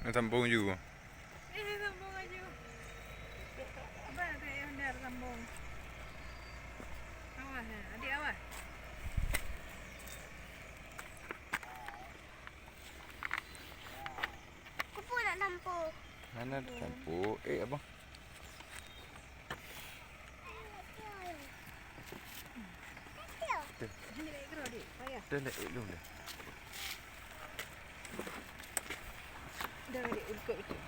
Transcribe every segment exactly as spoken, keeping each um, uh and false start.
Sambung ju. Eh, sambung laju. Abang ada yang hendak sambung. Awas, eh. Adik awas. Kupu nak tampuk. Mana ada tampuk? Eh, abang. Dah, dah, eh, belum dah. Dah, dah, ikut, ikut.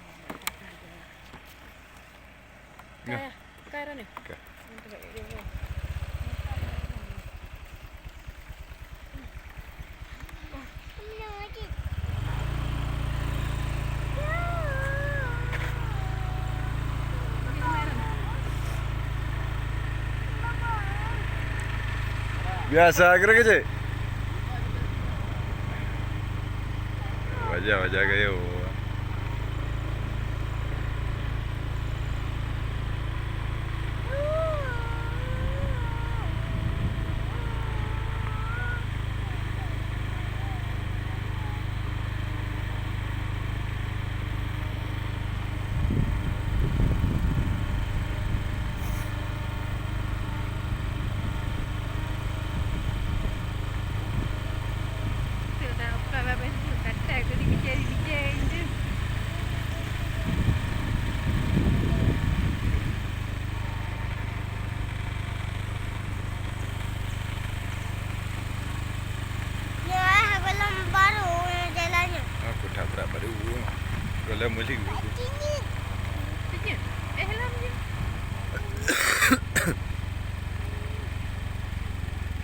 Nah. Kaya, kaya ni. Kaya. Untuk, eh, dia, dia. Biasa kira kecil. Wajah-wajah kayu. Nyoe gohlom baru jalan nyoe. Aku tak berat baru. Gohlom meli. Sini. Sini. Eh, lam je.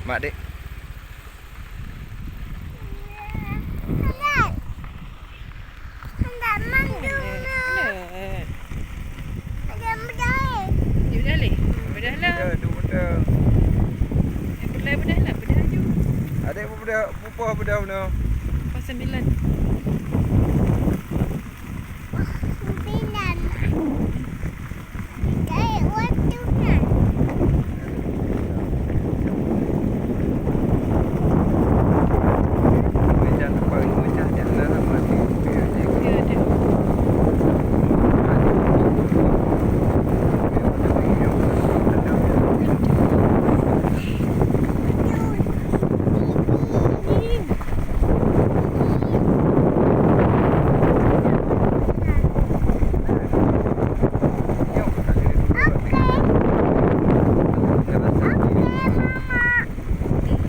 Mak dek. Alat. Handak mandum na. Ada bedah. Dia bedah leh. Bedah lah. Bedah, tu bedah. Eh, bedah, bedah lah. Bedah laju. Adik pun bedah, pupah bedah mana? Pukul sembilan. Sembilan.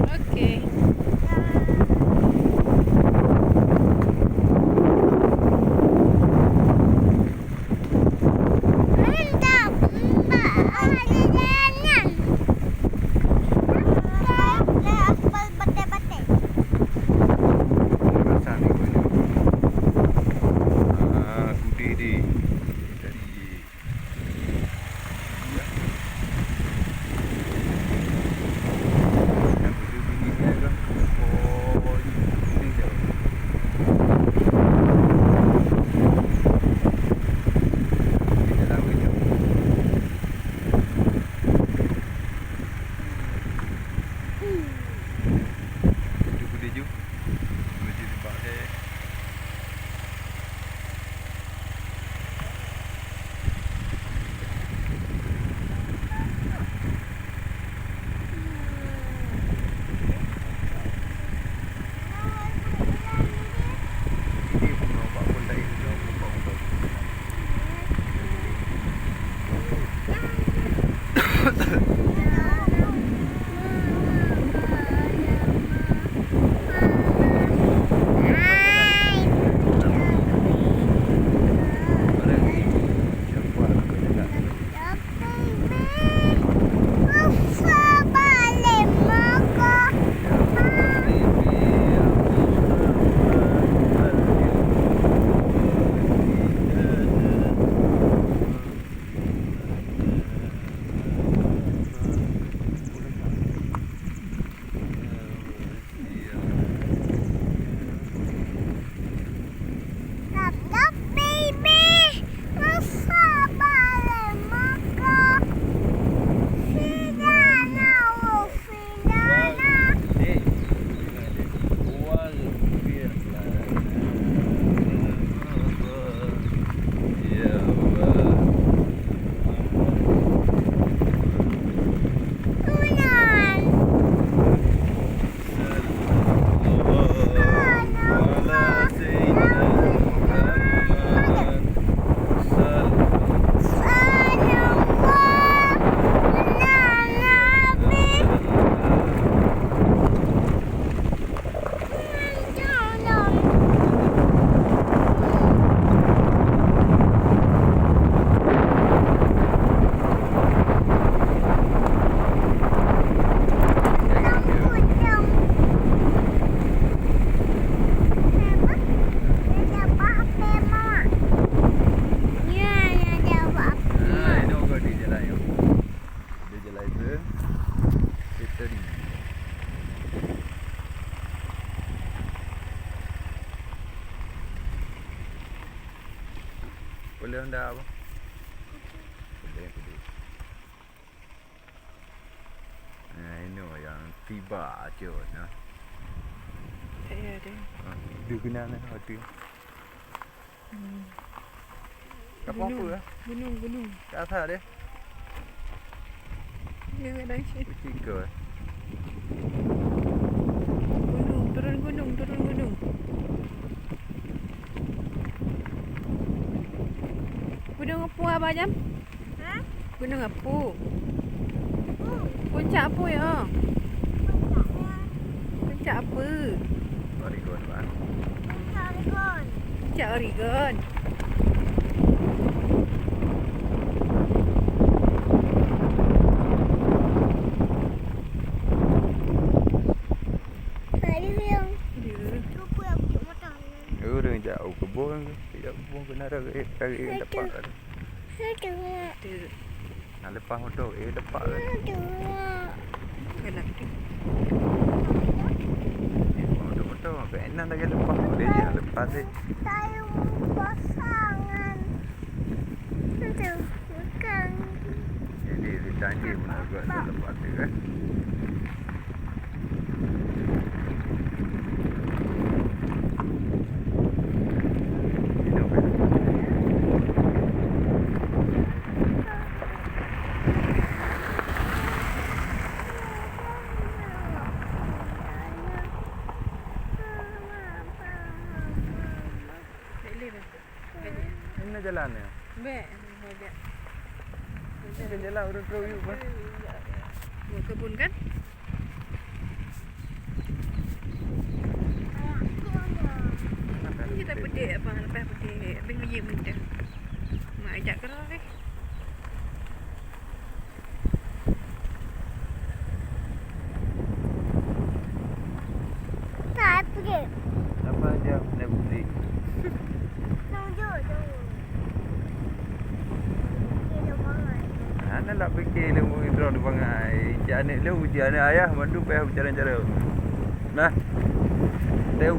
Oke. Mantap, Mbak. Ada jalan. Oke, aspal batai-batai. Rasa ni banyak. Ah, kuda dia. Dari Nah, ini yang tiba aja nah. Tak ya deh. Ah, dia kena nah, ada. Hmm. Apa-apa gunung, lah. Gunung, gunung. Tak asal deh. Dia kat dalam sini. Kecil ke? Gunung, turun gunung, turun gunung. Gunung apa, Abah Jam? Ha? Gunung apa? Oh. Puncak apa ya? Puncaknya. Puncak apa? Oregon, Bang. Puncak Oregon. Puncak Oregon. Ada yang. Ada. Lupa aku cek mata. Ureueng jak u keubon, jak u keubon keunan raya, raya dapat. Ada. Ada. Nah, lepas motor, eh, lepas lah. Ada. Galak tu. Lepas motor, motor, ke enam lagi lepas, boleh je lepas eh. Saya pasangan. Ada, bukan. Jadi, di Tanjung pun agak lepas tu, kan. Ini jalan ya? Bek, bek. Ini jalan ureueng terus yuk, bah. Buat kebun kan? Ini tak petik apa, lepas petik. Habis minyak mentah. Mak ajak keroh, eh. Tak putih. Apa dia nak putih? Tunjuk tu. Dia dah bangai. Hana nak fikir ilmu droe tu bangai. Cak aneuk lu, cak aneuk ayah, mantu payah bicara-bicara. Nah. Teu.